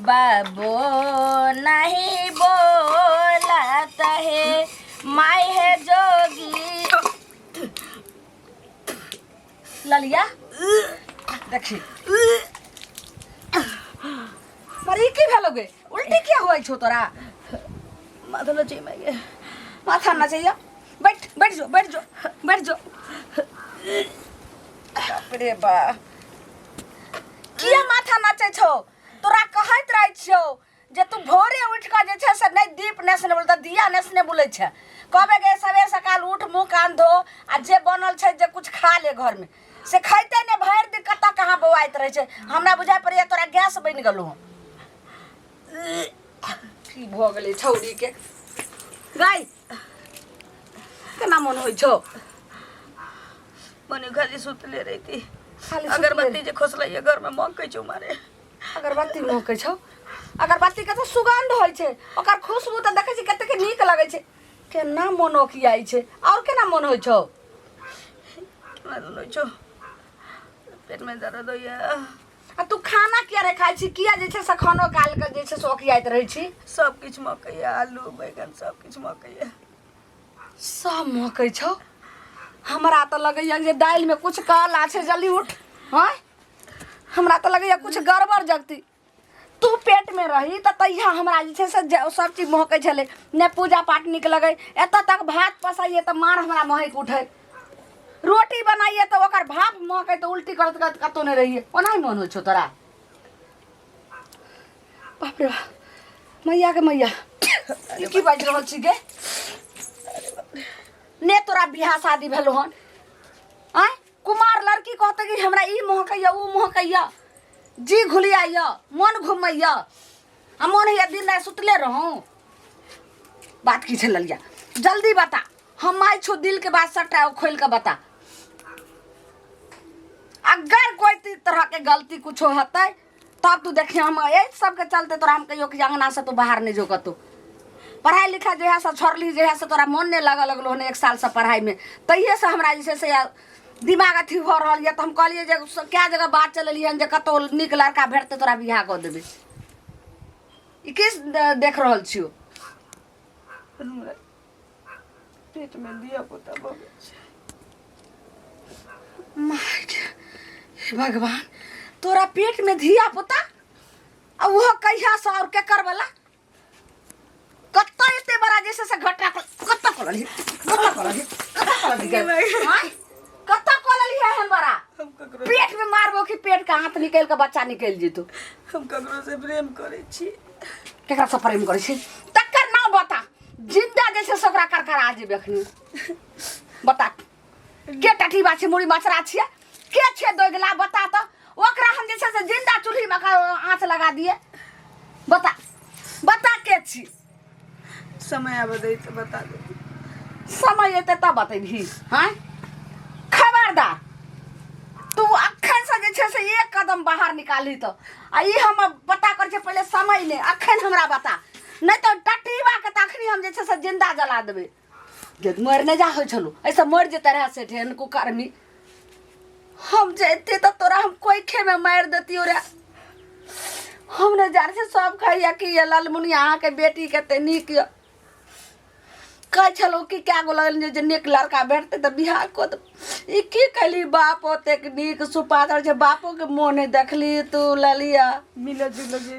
बाबो नहीं बोलत है माई है जोगी। ललिया देखी पर ई की भेलो गे? उल्टी किया हुआ छो तोरा? माथा नचै माय गे। माथा नचैया? बैठ, बैठ जो, बैठ जो, बैठ जो। बाप रे बा, किया माथा नचै छौ? तोरा कहैत रहै छियौ जे तू भोरे उठि कऽ जे छै से नहि दीप नेसने बोलत, दिया नेसने बोलै छै। कहबै गे, सवेर सकाल उठ, मुँह कान धो आ जे बनल छै जे कुछ खा ले घरमे, से खैते नहि, भरि दिन कतऽ कहाँ बौआइत रहै छै। हमरा बुझाइ पड़ैए तोरा गैस बनि गेलौ हँ। की भऽ गेलै छौड़ीके गाय? केना मन होइ छौ? मने खाली सुतले रहिती। खाली सुतले। अगरबत्ती जे खोसलै घर में महकै छौ मारे। अगरबत्ती महकै छौ? अगरबत्ती के तऽ सुगंध होइ छै, ओकर खुशबू तऽ देखै छी कतेक नीक लगै छै। केना मन ओकियाइ छै आओर केना मन होइ छौ? केना मन होइ छौ? पेट में दर्द होइया। आ तू खाना किया रे खाइ छी? किया जे छै से खानो काल के जे छै से ओकियाइत रहै छी? सब किछु महकैया, आलू बैगन सब किछु महकैया। सब महकै छौ? हमरा तऽ लगैया जे दालिमे कुछ काला छै। जल्दी उठ। हँ, हमरा तऽ लगैया कुछ गड़बड़ जगती। तू पेटमे रही तऽ तहिया हमरा जे छै से सब चीज महकै छलै ने, पूजा पाठ नीक लगै, एतऽ तक भात पसैयै तऽ मार हमरा महकि उठै, रोटी बनाइए तऽ ओकर भाप महकै तऽ उल्टी करैत करैत कतहु नहि रहियै। ओनाही मोन होइ छौ तोरा? बाप रे बाप, मैया के मैया, ई की बाजि रहल छी गे? ने तोरा बियाह शादी भेलो हन? आँय, कुमार लड़की कहते कि हमरा ई महकैया, ऊ महकैया, जी घुलियाइया, मन घुमैया आ मन होइया दिन राति सुतले रहूँ। बात की छै ललिया? जल्दी बता। हम माय छो, दिल के बात सबटा खोल के बता। अगर कोई तरह के गलती कुछो हेतै तब तू देखिए, हम एहि सबके चलते तोरा हम कहियो कि अंगना से तू बाहर नहीं जो कतौ। पढ़ाई लिखाई जहिया से छोड़ली, जहिया से तोरा मन नहीं लगऽ लगलो हन एक साल से पढ़ाई में, तहिए से हमरा जे छै से दिमाग अथी भऽ रहल यऽ। तऽ हम कहलियै जे कए जगह बात चलेलियै हन जे कतौ नीक लड़का भेटतै, तोरा बियाह कऽ देबै। ई की देख रहल छियौ? हमरा पेट में धिया पुता भऽ गेल छै। माय गे, हे भगवान, तोरा पेट में धिया पुता? आ ओहो कहिया से और केकर वाला? कत्ता एते बड़ा जैसे से घटना कत्ता कऽ लेलही? कत्ता कऽ लेलही? कत्ता कऽ लेलही गे? आँय? कत्ता कऽ लेलही एहन बड़ा? हम ककरो पेट में मारबो कि पेट के हाथ निकलि के बच्चा निकलि जेतो। हम ककरो से प्रेम करै छी। केकरा से प्रेम करै छी? तकर नाम बता, जिंदा जे छै से ओकरा करकरा जेबै अखनी। बता, के टटीबा छै, मुड़ी मचरा छियै, के छै दोगला? बता तऽ, ओकरा हम जे छै से जिंदा चूल्ही में आँच लगा दिए। बता, बता, के छी? समय आबे दे तऽ बता दे। समय एतै तब बतेबही? हाँ, खबरदार, तू अखन से जे छै से एक कदम बाहर निकाली तऽ आ ई हम पता कर छै पहिले। समय नहि, अखन हमरा बता, नहि तऽ टटीबा के तऽ अखनी हम जे छै से जिंदा जला देबै। जे मरि नहि जा होइ छलू, एहिसँ मरि जेतै रहए से एहन कुकर्मी। हम जैते तऽ तोरा हम कोइखे में मारि देतियो रे। हम नहि जानै छी, सब कहैया कि ये ललमुनिया अहाँके बेटी कते नीक यऽ। कहै छलहुँ कि कए गो लगल जे नीक लड़का भेटतै तऽ बियाह कऽ देबै। ई की कहली? बाप ओतेक नीक सुपात्र छै, बापोके मोह नहि देखली तू ललिया? मिलऽ जुलऽ जे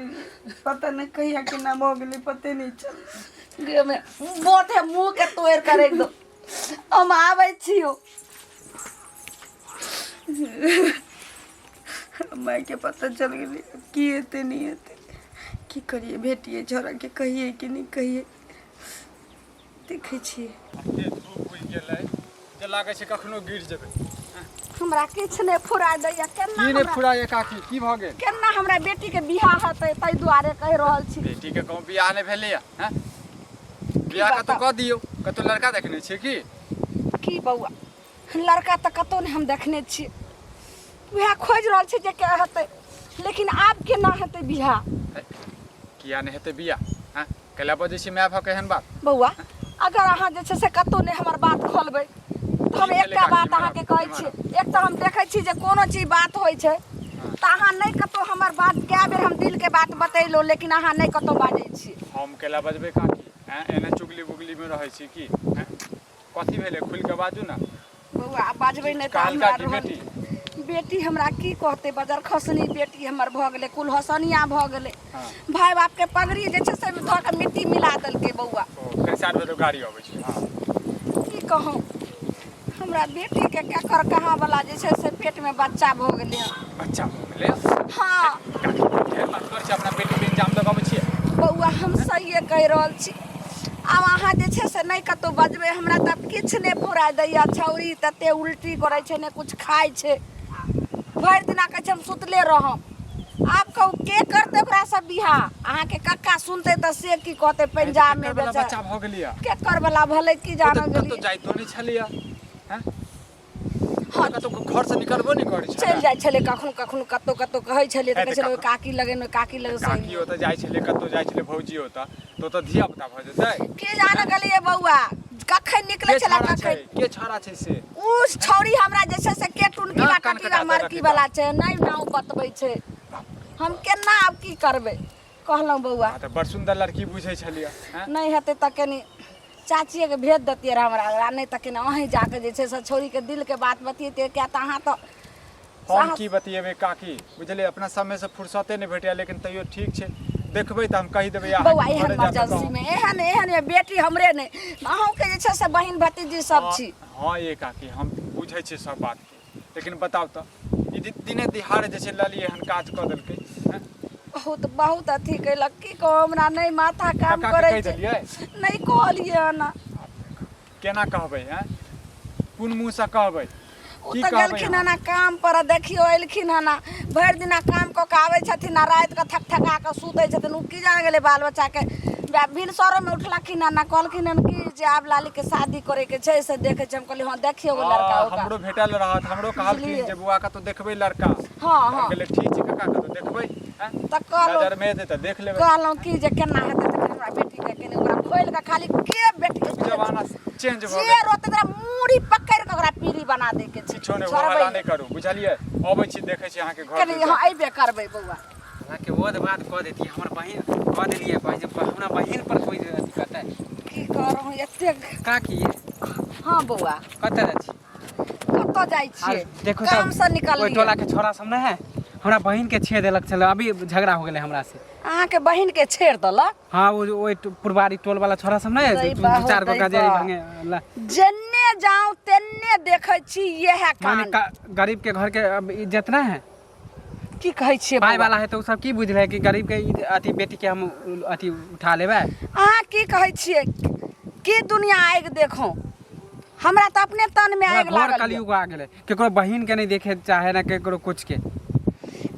पता नहि कहिया केना भऽ गेलै, पते नहि चललै। गे में बोथे मुँह के तोड़ि कऽ राखि दो। हम आबै छियौ। मायके पता चल गेलै, की हेतै नहि हेतै, की करियै? भेटियै छौड़ाके, कहियै कि नहि कहियै? देखै छियै। एते धूप उगि गेलै जे लागै छै कखनो गिर जेबै। हमरा किछु नहि फुरा दैया केना। की नहि फुराइए काकी? की भऽ गेल? केना हमरा बेटीके बियाह हेतै, ताहि दुआरे कहि रहल छी। बेटीके कहूँ बियाह नहि भेलैए? हैं, बियाह कतहु बताउ? कऽ दियौ। कतहु लड़का देखने छियै की? की बौआ, लड़का तऽ कतहु नहि हम देखने छियै। उएह खोजि रहल छी जे के हेतै, लेकिन आब केना हेतै बियाह? है, किया नहि हेतै बियाह? हैं, कैला बजै छी माय भऽ के एहन बात? बौआ, अगर अहाँ जे छै से कतहु नहि हमर बात खोलबै तऽ हम की भेलै एकटा काकी? बात अहाँके कहै इम्हर छी। एक तऽ हम देखै छी जे कोनो चीज बात होइ छै तऽ अहाँ नहि कतहु हमर बात कए बेर हम दिलके बात बतेलहुँ लेकिन अहाँ नहि कतहु बाजै छी हम केला बजबै काकी ऐं एना चुगली बुगली में रहै छी की ऐं कथी भेलै खुलि कऽ बाजू ने बौआ आब बाजबै नहि तऽ कहलका हमरा की रहल बेटी बेटी हमरा की कहतै बजर खसनी बेटी हमर भऽ गेलै कुलहसनिया भऽ गेलै हँ भाय बापके पगड़ी जे छै से धऽ कऽ मिट्टी मिला देलकै बौआ ओ फेर 4 बजे गाड़ी अबै छै हँ की कहूँ हमरा बेटीके केकर कहाँ वाला जे छै से पेटमे बच्चा भऽ गेलै हन बच्चा भऽ गेलै हँ काकी ढेर बात करै छै अपना बेटी पे इंजाम लगाबै छियै बौआ हम सहिए कहि रहल छी आब अहाँ जे छै से नहि कतहु बजबै हमरा तऽ आब किछु नहि फुराय दैए छौरी तते उल्टी करै छै नहि किछु खाइ छै भरि दिना कहै छै हम सुतले रहब आब कहू के करतै ओकरासँ बियाह अहाँके कक्का सुनतै तऽ से की कहतै पंजाबमे केकर वाला बेचारा बच्चा भऽ गेलियै केकर वाला भले की जानो कतौ गेलियै जाइतो नहि छलियै हैं हँ कतौ घर से निकलबो नहि करै चलि छलै जाइ छलै कखनो कखनो कतौ कतौ कहै छलियै तऽ हे कहै तऽ छलै ओहि कखनो काकी लगे ने काकी लगे काकी सही ओतऽ जाइ छलै कतौ जाइ छलै भौजी ओतऽ तऽ ओतऽ धिया पुता भऽ जेतै की जाने गेलियै बौआ कखन निकलै के छलै छौड़ा छै कखन के छौड़ा छै से उ छौड़ी हमरा जे छै से के टुनकी ना बा कान कटी कटा बा दे मरकी रखी वाला छै नहि नाम बतबै छै हम केना आब की करबै कहलहुँ बौआ तऽ बड़ सुन्दर लड़की बुझै छलियै हैं नहि हेतै तऽ कनि चाचिएके भेज दैतियै रहए हमरा आ नहि तऽ कनि अहीँ जाकऽ जे छै से छौड़ीके दिलके बात बतियैतियै किया तऽ अहाँ तऽ हम की बतियेबै काकी बुझलियै अपना समय से फुर्सते नहि भेटैया लेकिन तैयो ठीक छै देखबै तऽ हम कहि देबै बौआ एहन इमरजेंसीमे एहन एहन बेटी हमरे नहि अहूँके जे छै से बहिन भतीजी सब छी हँ ये काकी हम बुझै छियै सब बातके लेकिन बताउ तऽ ई दिने दिहाड़े जे छै लली एहन काज कऽ देलकै बहुत बहुत अथी कयलक की कहू हमरा नहि माथा काम करै छै नहि कहलियै हन केना कहबै हैं कोन मुँहसँ कहबै ओ की तऽ कहबै गेलखिन अहाँ? हन काम पर देखियौ एलखिन हन भरि दिना काम कऽ कऽ आबै छथिन आ राति कऽ थक थका कऽ सुतै छथिन ओ की जाने गेलै बाल बच्चाके भिनसरोमे उठलखिन हन कहलखिन हन कि जे आब लालीके शादी करैके छै से देखै छै हम कहलियै हँ देखियौ एगो लड़का हँ, ओकरा हमरो भेटल रहत हमरो कहलखिन बुझलियै। जे बौआ कतौ देखबै लड़का हँ हम हँ कहलियै ठीक छै काका कतौ देखबै हैं? तऽ कहलहुँ नजर में एतै तऽ देख लेबै कहलहुँ कि जे केना हेतै तऽ हमरा बेटीके केने ओकरा खोलि कऽ खाली के बेटी युग जमाना चेंज भऽ जे गेल रोते तोरा मूड़ी पकड़ि कऽ ओकरा पीढ़ी बना दै के छै किछो नहि छोड़बै हल्ला नहि करू बुझलियै अबै छी देखै छी अहाँके घर कनि हँ अयबे करबै बौआ अहाँके बोध बात कऽ देतियै हमर बहिन कऽ देलियै भाइ जे हमरा बहिन पर कोइ अथी करतै की करू एतेक काकी हँ बौआ कतऽ जाइ छी कतऽ जाइ छियै देखो काम से ओहि निकललियै टोला के छोरा सब नहि है हमरा बहिन के छेड़ देलक छलै अभी झगड़ा हो गेलै हमरा से अहाँके बहिन के छेड़ देलक हाँ वो ओहि पुरबारी टोल वाला छोरा सब नहीं दै दू बा, दू चार गो दै गजेरी बा। भंगे ला जेन्ने जाऊं तेन्ने देखै छी इएह माने कांड गरीब के घर के अब इज्जत ना है की कहै छियै पाई बौआ? वाला है तो उ सब की बुझले कि गरीब के अथी बेटी के हम अथी उठा लेबै अहाँ की कहै छियै की दुनिया आगि देखो हमरा तऽ अपने तन में पूरा आगि घोर लागल यऽ। कलयुग आ गेलै केकरो बहिन के नहीं देखे चाहे ना केकरो कुछ के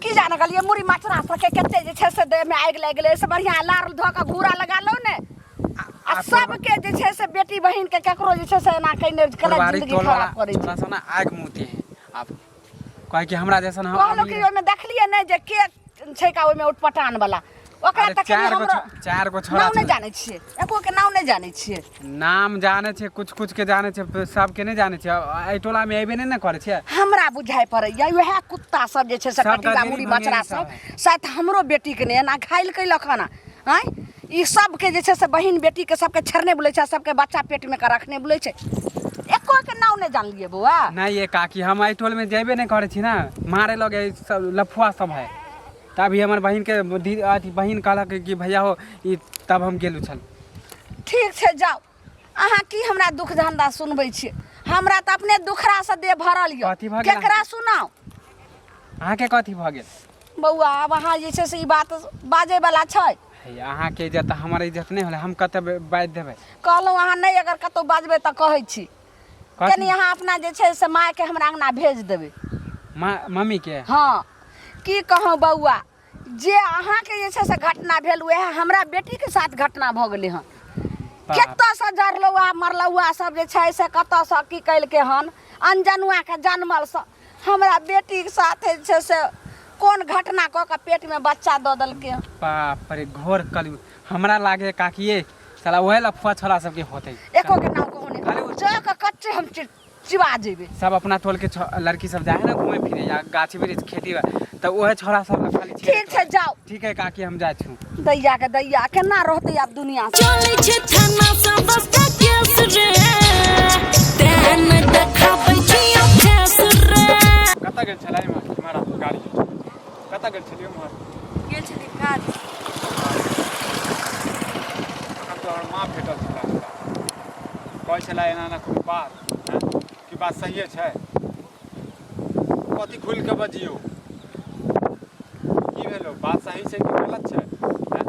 की जाने गेलियै मुड़ी मचरा सबके कते जे छै से देह में आगि लागि गेलै एहिसँ बढ़िआँ लार धऽ कऽ घूरा लगा लो ने आ सबके जे छै से बेटी बहिन के केकरो जे छै से एना कहिने केना पुरबारी जिंदगी टोल वाला खराब करै छै छोरा सब ना आगि मुँहते है आब कहे कि हमरा जैसन हम कहलहुँ अमीर कि ओहिमे देखलियै नहि जे के छै का ओहिमे उटपटान वाला ओकरा अरे तऽ कनि चारि गो हमरो चारि गो छोरा नाम नहि छलै। जानै छियै एको के नाम नहि जानै छियै नाम जानै छै कुछ कुछ के जानै छै सबके नहि जानै छै एहि टोला मे अयबे नहि ने करै छै हमरा बुझाइ पड़ैया उएह कुत्ता सब जे छै से सब कटिला गजेरी मुड़ी भंगेरी मचरा सब सब शायद हमरो बेटीके नहि एना घायल कयलक हन आँय ई सबके जे छै से बहिन बेटीके सबके छेड़ने बुलै छै आ सबके बच्चा पेटमे के रखने बुलै छै एको के नाम नहि जानलियै बौआ नहि ये काकी हम एहि टोल मे जेबे नहि करै छी ने मारे लगे सब लफुआ सब है तऽ अभी हमर बहिन के अथी बहिन कहलक कि भैया हो ई तब हम गेलू छल ठीक छै जाउ अहाँ की हमरा दुख धंधा सुनबै छियै हमरा तऽ अपने दुखरासँ देह भरल यऽ कथी भऽ गेल केकरा सुनाउ अहाँके कथी भऽ गेल बौआ आब अहाँ जे छै से ई बात बाजैवला छै हे अहाँके इज्जत हमर इज्जत नहि होलै हम कतऽ बाजि देबै कहलहुँ अहाँ नहि अगर कतहु बाजबै तऽ कहै छी कथी? कनि अहाँ अपना जे छै से मायके हमरा अङ्गना भेज देबै माँ मम्मीके हँ की कहूँ बौआ जे अहाँके जे छै से घटना भेल वएह हमरा बेटीके साथ घटना भऽ गेलै हन कतऽसँ जरलौआ मरलौआ सब जे छै से कतऽसँ की केलकै हन अनजनुआके जनमल सँ हमरा बेटीके साथ जे छै से कोन घटना कऽ कऽ पेटमे बच्चा दऽ देलकै हन बाप रे घोर कलयुग हमरा लागे काकिए साला वएह लफुआ छोरा सबके होतै एको के नाम कहू खाली नहि जा कऽ कच्चे हम चिबा जेबै। सब अपना टोल के लड़की सब जाए है ना घूमे फिरे या गाछी वृक्ष खेती बा, तऽ ओहे छोरा सब लग खाली छेड़े। ठीक छै, जाओ। ठीक है काकी, हम जाइ छी। दैया के दैया, केना रहतै आब दुनिया से? चलै छै थाना सँ 10टा केस रे, तें नै देखाबै छियौ फेस रे। कतऽ गेल छलै इम्हर इम्हर आबू, गाड़ी कतऽ गेल छलियै उम्हर? गेल छलियै काज। अखन तोहर माँ भेटल छलै हमरा, कहै छलै एना एना कोनो बात। हँ, की बात सहिए छै? कथी खुलि कऽ बजियौ, की भेलो? बात सही छै कि गलत छै? हँ,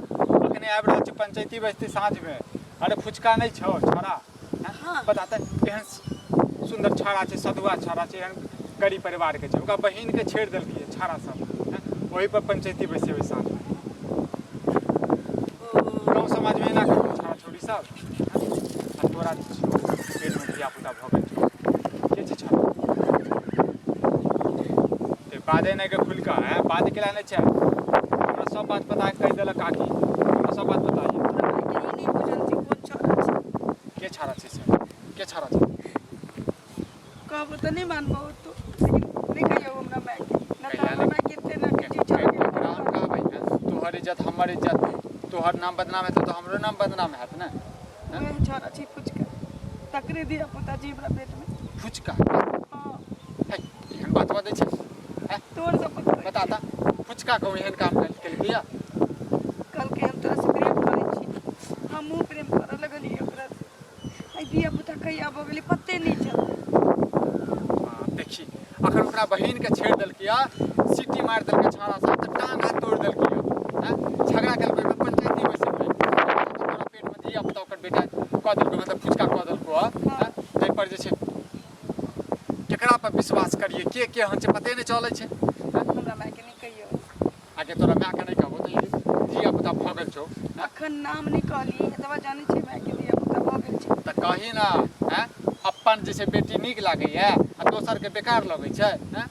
अखने आबि रहल छै, पंचायती बैसतै साँझमे। अरे फुचका नहि छौ छौड़ा? हँ, बता तऽ, एहन सुन्दर छौड़ा छै, सधुआ छौड़ा छै, एहन गरीब परिवारके छै, ओकरा बहिनके छेड़ देलकै छौड़ा सब। हँ, ओहि पर पंचायती बैसेबै साँझमे। गाँव समाजमे एना करबै छौड़ा छौड़ी सब? हँ, आ तोरा पेटमे धिया पुता भऽ गेल छौ। के छै छौड़ा? ते बाजै नहि के खुलि कऽ। आँय, बाजै केला नहि छै? हमरा सब बात पता कहि देलक काकी, हमरा सब बात पता यऽ। हमरा भाइके ई नहि बुझल छै कोन छौड़ा छै। के छौड़ा छै से? के छौड़ा छै? कहबो तऽ नहि मानबो तू, लेकिन नहि कहियौ हमरा मायके, नहि तऽ कहिया हमरा नहि? मायके एते ने कि छौड़ा के। केकरा हम कहबै? हँ, तोहर इज्जत हमर इज्जत, तोहर नाम बदनाम हेतौ तऽ हमरो नाम बदनाम हैत ने। वएह छौड़ा छै फुचका, तकरे धिया पुता छै हमरा पेटमे। फुचका? हँ। है, एहन बात बजै छै? हैं? तोर सब पता। बता तऽ, फुचका कहूँ एहन काम केलकै या? कहलकै हम तोरा से प्रेम करै छी। हमहूँ प्रेम करऽ लगलियै ओकरासँ। आइ धिया पुता कहिया भऽ गेलै पते नहि चललै। हाँ, देखी, अखन ओकरा बहिन के छेड़ देलकै या, सीटी मारि देलकै छाड़ा सब तऽ टांग हाथ तोड़ि देलकै या। हैं, झगड़ा केलकै, ओहिमे पंचायती बैसेबै। तोरा पेट मे धिया पुता ओकर बेटा कऽ देलकै, मतलब फुचका कऽ देलको। हँ, ताहि पर जे छै केकरा पर विश्वास करियै? के केहन छै पते नहि चलै छै। हैं? हमरा मायके नहि कहियौ। आगे तोरा मायके नहि कहबो तऽ ई धिया पुता भऽ गेल छौ। हैं? अखन नाम नहि कहली, एतबा जानै छियै मायके धिया पुता भऽ गेल छै। तऽ कही ने, हैं, अपन जे छै बेटी नीक लागैया आ दोसरके बेकार लगै छै? हैं?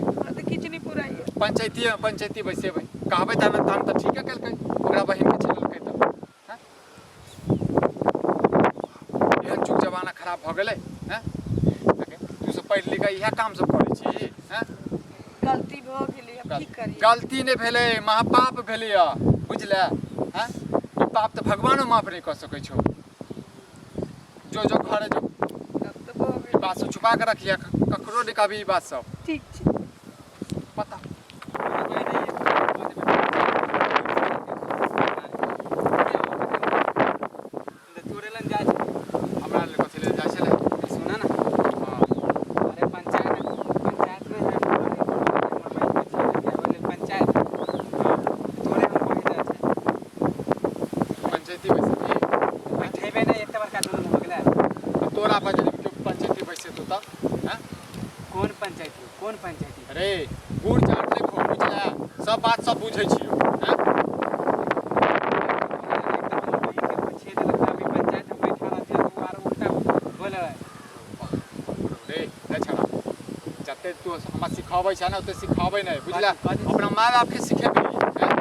हमरा तऽ किछु नहि पुराइए। पंचायतीमे पंचायती बैसेबै, कहबै तहन। तहन तऽ ठीके केलकै, ओकरा बहिनके छेड़लकै तऽ। हैं, एहन जुग जमाना खराब भऽ गेलै। हैं, तू सब पढ़ि लिख कऽ इएह काम सब करै छी? हैं? गलती भऽ गेलै, आब की करियै? गलती नहि भेलै, महापाप भेलै यऽ, बुझले? हैं, ई पाप तऽ भगवानो माफ नहि कऽ सकै छौ। जो जो, घरे जो। आब तऽ भऽ ई गेलै। बात सब छुपा कऽ रखिए, ककरो नहि कहबी ई बात सब। ठीक छै। पता। तोरे लग जाइ छै। हमरा लेल कथी लेल जाइ छलै? सुन ना। हँ। अरे पंचायत, पंचायत में है हमर बहिन के छेड़, ओहि लेल पंचायत तोरे हम कहि जाइ छै। पंचायती बैसेबही? बैठेबे नहि, एते बड़का जुलम हो गेलै। तऽ तोरा बजल केओ पंचायती बैसेतौ तऽ? हँ? कोन पंचायती, कोन पंचायती? अरे गुड़ चाट नहि खो, बुझले? सब बात सब बुझै छियौ। हँ? छेड़ देलक तऽ अभी पंचायत हम बैठा रहल छियै, तू आर उल्टा बोले। रे रे छड़ा, जते तू हमरा सिखाबै छै ने ओते सिखाबै नहि, बुझले? कथी? अपना माय बापके सिखेबही? हैं?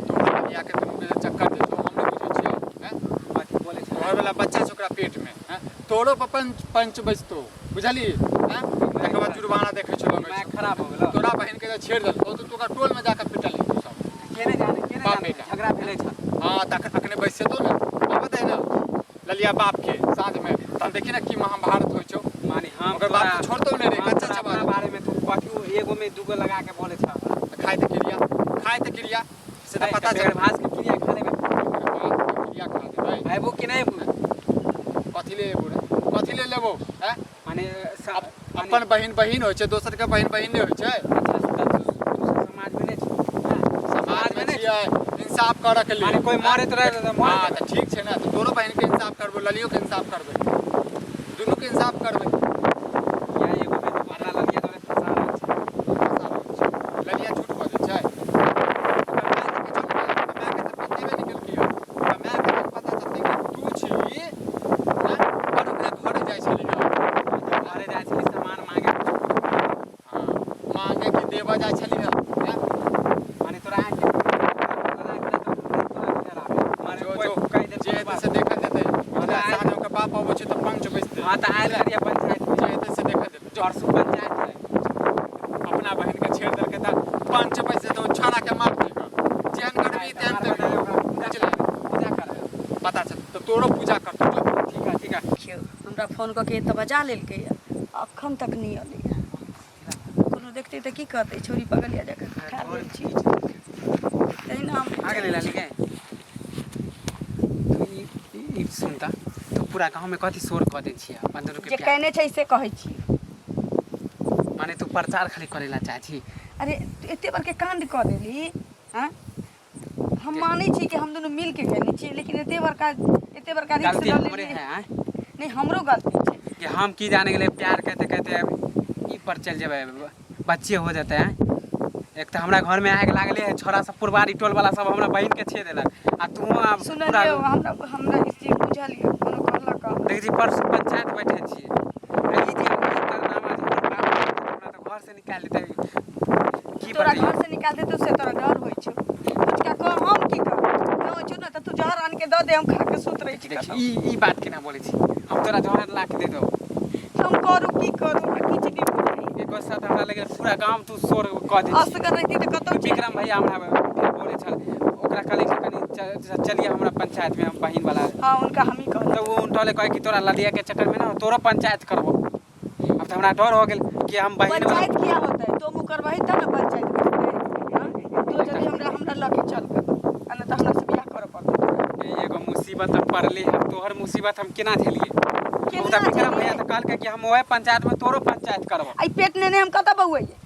तोहर दुनिया के दुनू के जे चक्कर जे छौ, हम नहि बुझै छियौ। हैं? कथी बोले छै? तोहर वाला बच्चा छै ओकरा पेट में। हैं, तोरो पर पंच पंच बजतो, बुझली? हैं, तकर बाद जुर्माना देखै छौ लगै दिमाग छौ। खराब हो गेलो। तोरा बहिन के जे छेड़ देलकौ तऽ तू ओकरा टोल में जाके पिटलही तू सब। के नहि जाने, के नहि बाप जाने। बेटा। झगड़ा भेलै छल। हाँ, तऽ अखने बैसेतो ने, आबऽ ने ललिया बाप के साँझ में, तहन देखी ने की महाभारत होइ छौ। माने हम ओकर बाप तऽ छोड़तौ नहि रे, हम कच्चा तोरा छै अपना बात। बारे में तू कथी एगो में दूगो लगा के बोले छ? तऽ खाय तऽ क्रिया, खाय तऽ क्रिया से तऽ पता चल। भास के क्रिया खा लेबे। क्रिया खा देबै। आबो कि नहि आबो? कथी ले एबो रे? कथी ले लेबो? हैं? माने अपन बहिन बहिन होइ छै, दोसर के बहिन बहिन नहि होइ छै। अच्छा, तऽ तू सब समाज में नहि छी? समाज में छियै इंसाफ करऽ के लिए। माने कोई मरैत रहे तऽ मरैत। हाँ, तऽ ठीक छै ने, तऽ तोरो बहिन के इंसाफ करबो, ललियो के इंसाफ करबै, दुनू के इंसाफ करबै। या एगो में दूगो हमरा ललिया तोरे फंसा रहल छै। ललिया झूठ बजै छै? ओकर माय तऽ किछो नहि बाजै, ओकर मायके तऽ बतेबे नहि केलकै। ओकर मायके जब पता चलतै कि तू छी, हैं, पर ओकरा घरे जाइ छली। घरे जाइ छली सामान मांगे। हाँ, मांगे कि देबऽ जाइ छली, हैं? माने तोरा आँखि लगा के तऽ तोरा बुझल आबे। माने जो कोई जो कहि देतौ जे हेतै बात। से देखल जेतै, बुझलै? आयल- साँझ ओकर बाप अबै छै तऽ पंच बैसतै। हाँ, तऽ आयल। जो। परसू पंचायत है। अपना बहन के छेड़ देलकै तऽ पंच पैसे तऽ ओ छाड़ा के मार देलकै। जेहन करबी तेहन मार देबी। ओकरा पूजा बुझलियै? पूजा कर। पता चल तऽ तोरो पूजा करतौ जो। ठीक है, ठीक है। देखियौ, हमरा फोन कऽ के एतऽ बजा लेलकैए, अखन तक नहि एलैए। कोनो देखतै तऽ की कहतै, छौरी पगलिया जकाँ खा गेल छी। तहिना हम आ गेलै लाली गे। तू ई ई सुनता तो पूरा गांव में कथी शोर कऽ दै छियै अपन दुनू के जे प्यार? कहने छै से कहै छी। माने तू प्रचार खाली करे ला चाहे छी? अरे, तू एते बड़के कांड कऽ देली। आँय, हम मानै छी कि हम दुनू मिल के केने छियै, लेकिन एते बड़का रिस्क गलती लऽ हमरे लेलियै। है आँय? नहि, हमरो गलती छै। कि हम की जाने गेलै, प्यार कहते कहते ई पर चल जेबै, बच्चे हो जेतै। आँय, एक तऽ हमरा घर में आगि लागले है, छोरा सब पुरबारी टोल वाला सब हमरा बहिन के छे देलक आ तू आब पूरा सुनलियौ, हमरा हमरा ई चीज बुझल यऽ, कोनो कहलक हँ? देख जी, परसू पंचायत बैठे छियै आ ई जे ई कारनामा जे हमर बाप देखतै, हमरा तऽ घर से निकालि देतै। की तोरा बतैयौ? घर से निकाल देतौ से तोरा डर होइ छौ। पुचका कह, हम की करब? नहि होइ छौ ने तऽ तू जहर आनि के दऽ दे, हम खा के सुत रहै छी। देख, कतौ ई बात केना बोलै छी? हम तोरा जहर ला के दे दो? हम करू, की करू, हमरा किछु नहि बुझाइ। एको साथ हमरा लगे पूरा गाँव तू शोर कऽ दै छी। असगर रहिती तऽ कतौ विक्रम भैया हमरा फेर बोलै छल, ओकरा कहली कि कनि चलिए हमरा पंचायत में, हम बहिन वाला। हाँ, उनका हम ही कहलियै। तऽ ओ उनटले कहै कि तोरा ललिया के चक्कर में ना तोरो पंचायत करबो। अब तऽ हमरा डर हो गेल कि हम बहिन वाला पंचायत किया होतै? तो मुँह करबही तब ने पंचायत बैठतै। हाँ? तो यदि हमरा हमरा लऽ के चल कतौ आ नहि तऽ हमरा से बियाह करऽ पड़तै तोरा। ए, एगो मुसीबत तऽ पड़ली हम, तोहर मुसीबत हम केना झेलिए? केना ओ तऽ विक्रम भैया झेलियै? तऽ कहलकै कि हम ओहे पंचायत में तोरो पंचायत करबो। आई पेट नेने हम कतऽ बौआइए?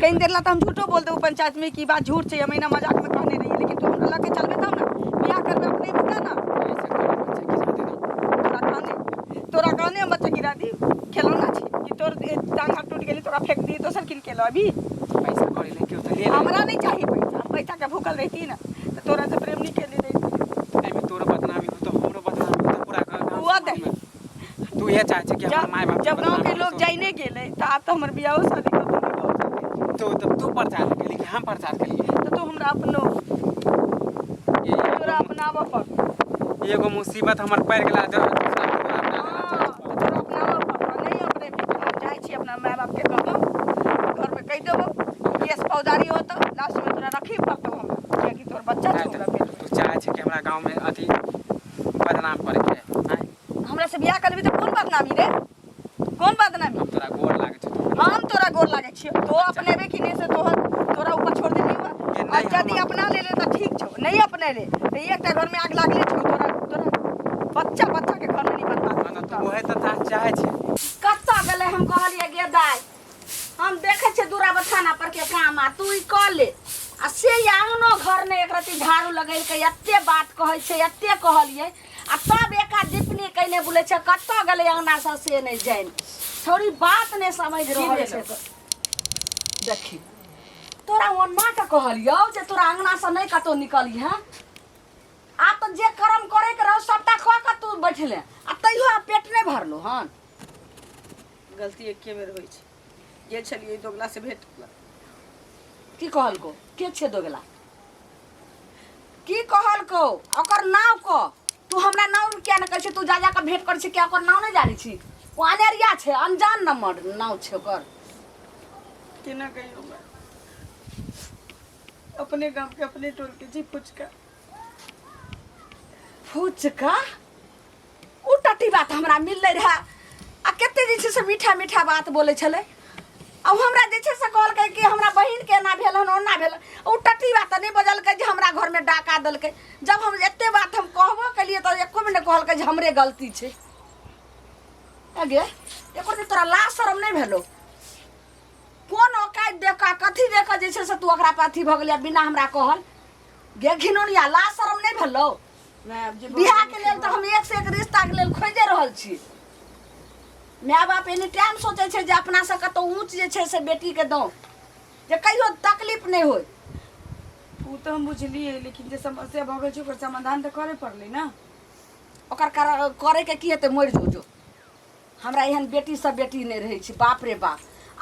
कहीं देर ला तऽ हम झूठो बोल देबो पंचायत में कि ई बात झूठ छै, हम एना मजाक में कहने रहियै, लेकिन तू हमरा लऽ के चलबे तब ने बियाह करबे, अपने बता ना। ऐसे करो बच्चा गिरा दे। तोरा कहने, तोरा कहने हम बच्चा गिरा दी? खेलौना छी कि तोर टांग हाथ टूट गेली तोरा फेंक दी, दोसर कीन के लो अभी? पैसा कौड़ी लेके तो ले ले। हमरा नहीं चाहिए पैसा। हम पैसा के भूखल रहती ना तो तोरा से प्रेम नहीं केली रहती। एहिमे तोरो बदनामी होतो, हमरो बदनामी होतो पूरा गाँव हुआ दे। समाज में। तू इहे चाहे छै कि हमर जब माय बाप जब गांव के लोग जाइने गेले तो आब तो हमर बियाहो शादी कतौ नहीं भऽ सकै। तो तब तू प्रचार केली कि हम प्रचार केलिए? तऽ तू हमरा अपनो तोरा अपनाबऽ पड़तौ। एगो मुसीबत हमर पड़ि गेला जब दूसरा के तोरा अपना लेना हाँ, चाहै तऽ तोरा अपनाबऽ पड़तौ। नहीं अपनेबही तऽ हम जाइ छी अपना माय बापके कहबौ, घरमे कहि देबौ, केस फौजदारी होतौ, लास्टमे तोरा रखही पड़तौ हमरा, कियाकि तोर बच्चा छौ हमरा पेटमे। तू चाहे छै कि हमरा गाँवमे अथी बदनाम करैके आँय? हमरा से बियाह करबी तऽ कोन बदनामी रे, कोन बदनामी? हम तोरा गोर लागै छौ तू। हम तोरा गोर लागै छियौ। तो अपनेबे कि नहि से तोहर तोरा ऊपर छोड़ देली हुआ। ये आ नहीं। यदि अपना ले ले तऽ ठीक छौ, नहीं अपने ले तऽ एकटा घरमे आग लागले छौ, तोरा तोरा बच्चा बच्चा के घरमे नहीं बर्बाद। हाँ, तऽ उहे तऽ चाहे छै। कतऽ गेलै? हम कहलियै गे दाइ, हम देखै छियै दूरा बथाना पर के काम आ तू ई कऽ ले, आ से ई आङनो घर नहि एक रत्ती झाड़ू लगेलकै। एते बात कहै छै, एते कहलियै आ तब एका दीपनी कयने बुलै छै। कतऽ गेलै अङ्गनासँ से नहि जानि। छौड़ी बात नहि समझ रहल छै। देखी, तोरा ओना के कहलियौ जे तोरा अङ्गनासँ नहि कतहु निकलिहे। आब तऽ जे कर्म करैके रहौ सबटा कऽ कऽ तू बैठले आ तैयो आब पेट नहि भरलो हन। गलती एके बेर होइ छै। गेल छलियै दोगला से भेंट। की कहलको? के छै दोगला? की कहलको? ओकर नाव कह। तू हमरा नाव किया नहि कहै छी? तू जा जा कऽ भेंट करै छी, किया ओकर नाव नहि जानै छी? ओ अनेरिया छै, अनजान नंबर नाव छै ओकर। केना कहियौ, अपने गाम के अपने टोल के छी, फुचका। फुचका? ओ टटी बात हमरा मिललै रहए आ कते जे छै से मीठा मीठा बात बोलै छलै आ ओ हमरा जे छै से कहलकै कि हमरा बहिनके एना भेल हन, ओना भेल। ओ टटी बात तऽ नहि बजलकै जे हमरा घरमे डाका देलकै। जब हम एते बात हम कहबो केलियै तऽ एको बेर नहि कहलकै जे हमरे गलती छै। अगे, एको दिन तोरा लाज शरम नहि भेलौ? कोन औकात देख कऽ, कथी देख कऽ जे छै से तू ओकरा पर अथी भऽ गेलियै बिना हमरा कहल? गे घिनौनिया, लाज शरम नहि भेलौ? बियाह के लेल तऽ हम एक से एक रिश्ता के लेल खोजे रहल छी। माय बाप एनी टाइम सोचै छै जे अपना से कतौ ऊँच जे छै से बेटी के दौ, जे कहियो तकलीफ नहि होय। ओ तऽ हम बुझलियै, लेकिन जे समस्या भऽ गेल छै ओकर समाधान तऽ करऽ पड़लै ने। ओकर करैके की हेतै? मरि जो जो। हमरा एहन बेटी सब बेटी नहि रहै छै। बाप रे बाप,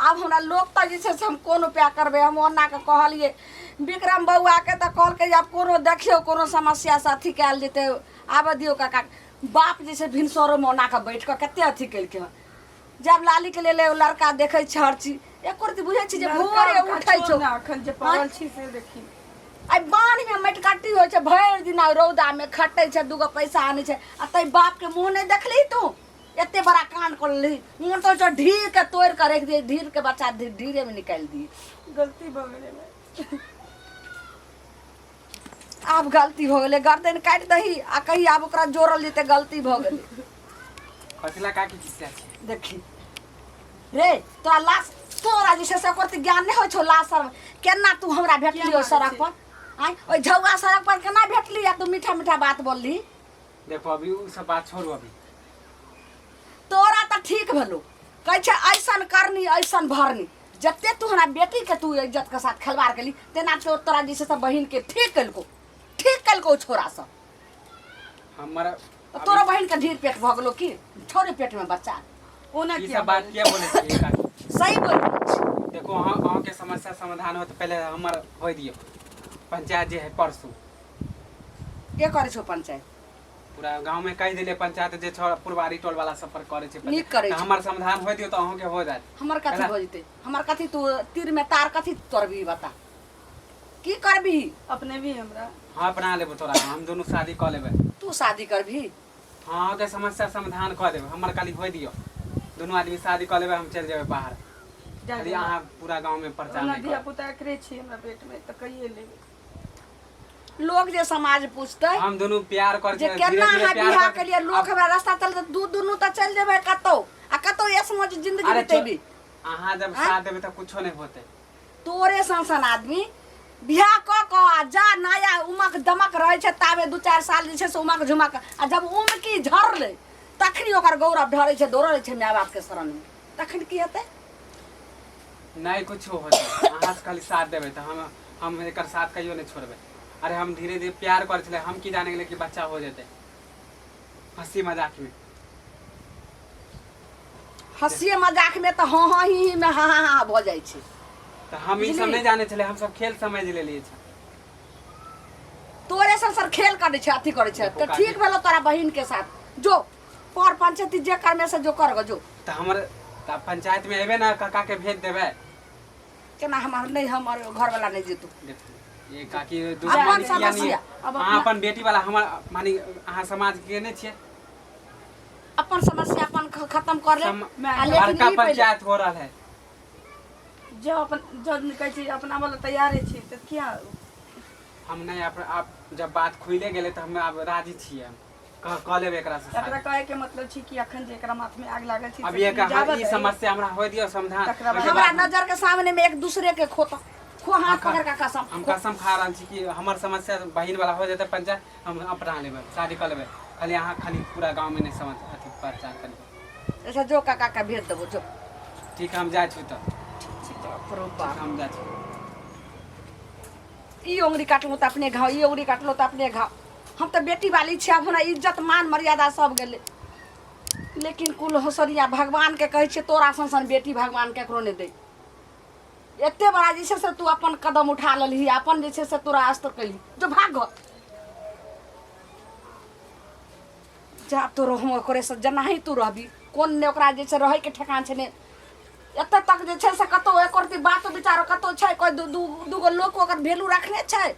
आब हमरा लोक तऽ जे छै से हम कोन उपाय करबै? हम ओना कऽ कहलियै विक्रम बौआके तऽ कहलकै जे आब कोनो देखियौ, कोनो समस्यासँ अथी कयल जेतै, आबऽ दियौ काका। बाप जे छै भिनसरोमे ओना कऽ बैठ कऽ कते अथी केलकै हन। जब लाली के लेल एगो लड़का देखै छै हर चीज एको रत्ती बुझै छी जे भोरे उठै छौ ना अखन जे पड़ल छी से देखी आइ बान्हमे मटिकाटी होइ छै भरि दिन आ रौदामे खटै छै दूगो पैसा आनै छै आ तै बापके मुँह नहि देखली तू एते बड़ा कांड कर लेली मोन तऽ होइ छौ ढीर के तोड़ि कऽ राखि दियै ढीर के बच्चा ढीरेमे निकालि दियै गलती भऽ गेलै माय। आब गलती भऽ गेलै गर्दन काटि दही आ कही आब ओकरा जोड़ल जेतै गलती भऽ गेलै कथी ला काकी खिसिया छी देखी रे तोरा लाश तोरा जे छै से ओकर तऽ ज्ञान नहि होइ छौ लाश शर्म केना तू हमरा भेटली ओहि सड़क पर आँय ओहि झौआ सड़क पर केना भेटली आ तू मीठा मीठा बात बोलली देखो अभी उ सब बात छोड़ू अभी तोरा तऽ ठीक भेलो कहै छै ऐसन करनी ऐसन भरनी जते तू हमरा बेटी के तू इज्जत के साथ खिलवाड़ केली तेना तो तोरा जे छै से बहिन के ठीक केलको ठीक केलको छोरा सब हमर तऽ तोरा बहिन के ढीर पेट भऽ गेलो की छोड़े पेट में बच्चा ओना ई किया सब बात किया बोलै छियै काकी सही बोल रहल छी। देखो अहाँ अहाँके समस्या समाधान हो तऽ पहिले हमर होइ दियौ पंचायत जे है परसू के करै छौ पंचायत पूरा गाँव में कहि देलियै पंचायत जे छौ पुरवारी टोल वाला सब पर करै छै नीक करै तऽ छै। हमर समाधान होइ दियौ तऽ अहाँके हो जायत हमर कथी केना? भऽ जेतै हमर कथी तू तीर में तार कथी तोड़बही बता की करबही अपने भी हमरा हाँ अपना लेबो तोरा हम दुनू शादी कऽ लेबै तू शादी करबही हाँ अहाँके समस्या समाधान कऽ देबै हमर खाली होइ दियौ दुनू आदमी शादी कऽ लेबै हम चलि जेबै बाहर जा खाली अहाँ पूरा गाँव में प्रचार ओना नहि धिया करब पुता एकरे छी हमरा पेट में तऽ कहिए लेबै लोग जे समाज पूछतै हम दुनू प्यार कर जे केना अहाँ बियाह के लिए लोग हमरा रास्ता चलते दू दुनू तऽ चलि जेबै कतौ आ कतौ ऐसमो जे जिंदगी अरे बितेबी अहाँ जब साथ देबै तऽ कुछो नहि होतै तोरे सन सन आदमी बियाह कऽ कऽ आ जा नया उमक दमक रहै छै ताबे दू चारि साल जे छै से उमक झुमक आ जब उमकी झरलै तखनी ओकर गौरव ढरै छै दौड़ै छै माय बापके शरणमे तखन की हेतै नहि कुछो होतै अहाँ से खाली साथ देबै तऽ हम हम एकर साथ कहियो नहि छोड़बै अरे हम धीरे धीरे प्यार करै छलै हम की जाने गेलै कि बच्चा हो जेतै हंसी मजाकमे हँसिए मजाकमे तऽ हँ हँ ही ही मे हाँ हाँ हाँ भऽ जाइ छै तऽ हम ई सब बुझली? नहि जानै छलै हम सब खेल समझ लेलियै छै तोरे सब सर खेल करै छै अथी करै छै तऽ ठीक भेलो तोरा बहिन के साथ जो पर पंचायती जे करमे से जो कर जो तऽ हमर तऽ पंचायत में एबै ने काका के भेज देबै केना हमर नहि हमर घरवाला नहि जेतौ देखू ये काकी अपन दुश्मनी किया नहीं समस्या, अब अहाँ अपन बेटी वाला हमर मानी अहाँ समाज के नहि छियै अपन समस्या अपन खत्म कर ले आ लेकिन बड़का ई पहिले पंचायत हो रहल है जब अपन जब कहै छी अपना वाला तैयारे छी तऽ किया हम नहीं आप, आप जब बात खुले गेलै तऽ हम आब राजी छियै हम कह कह लेबै एकरा से एकरा शादी। कहै के मतलब छी कि अखन जे एकरा माथ में आग लागल छै अब से ये कहा जाबत ई अइ। समस्या हमरा होय दियौ समाधान तकरा बाद- ओहिके हमरा बाद नजर के सामने में एक दूसरे के खोता खो हाथ पकड़ के कसम हम खो। कसम खा रहल छी कि हमर समस्या बहिन वाला हो जेतै पंचायत हम अपना लेबै शादी कऽ लेबै खाली अहाँ खाली पूरा गाँव में नहीं समझ अथी प्रचार करियौ अच्छा जो काका के भेज देबो जो ठीक है हम जाइ छी तऽ बाप रो बाप। हम जाइ छी ई उंगली काटलहुँ तऽ अपने घाव ई उंगली काटलहुँ तऽ अपने घाव हम तऽ बेटी वाली छी आब हमरा इज्जत मान मर्यादा सब गेलै लेकिन कुल होसरिया भगवानके कहै छियै तोरा सन सन बेटी भगवान केकरो नहि दै एते बड़ा जे छै से तू अपन कदम उठा लेलही अपन जे छै से तोरा अस्त्र कैलही जो भाग घर जा तो रहूँ ओकरे से जेनाही तू रहबी कोन ने ओकरा जे छै रहैके ठेकान छै ने एतऽ तक जे छै से कतहु एको रत्ती बातो विचारो कतहु छै कोइ दू दू दूगो लोक ओकर वैल्यू रखने छै।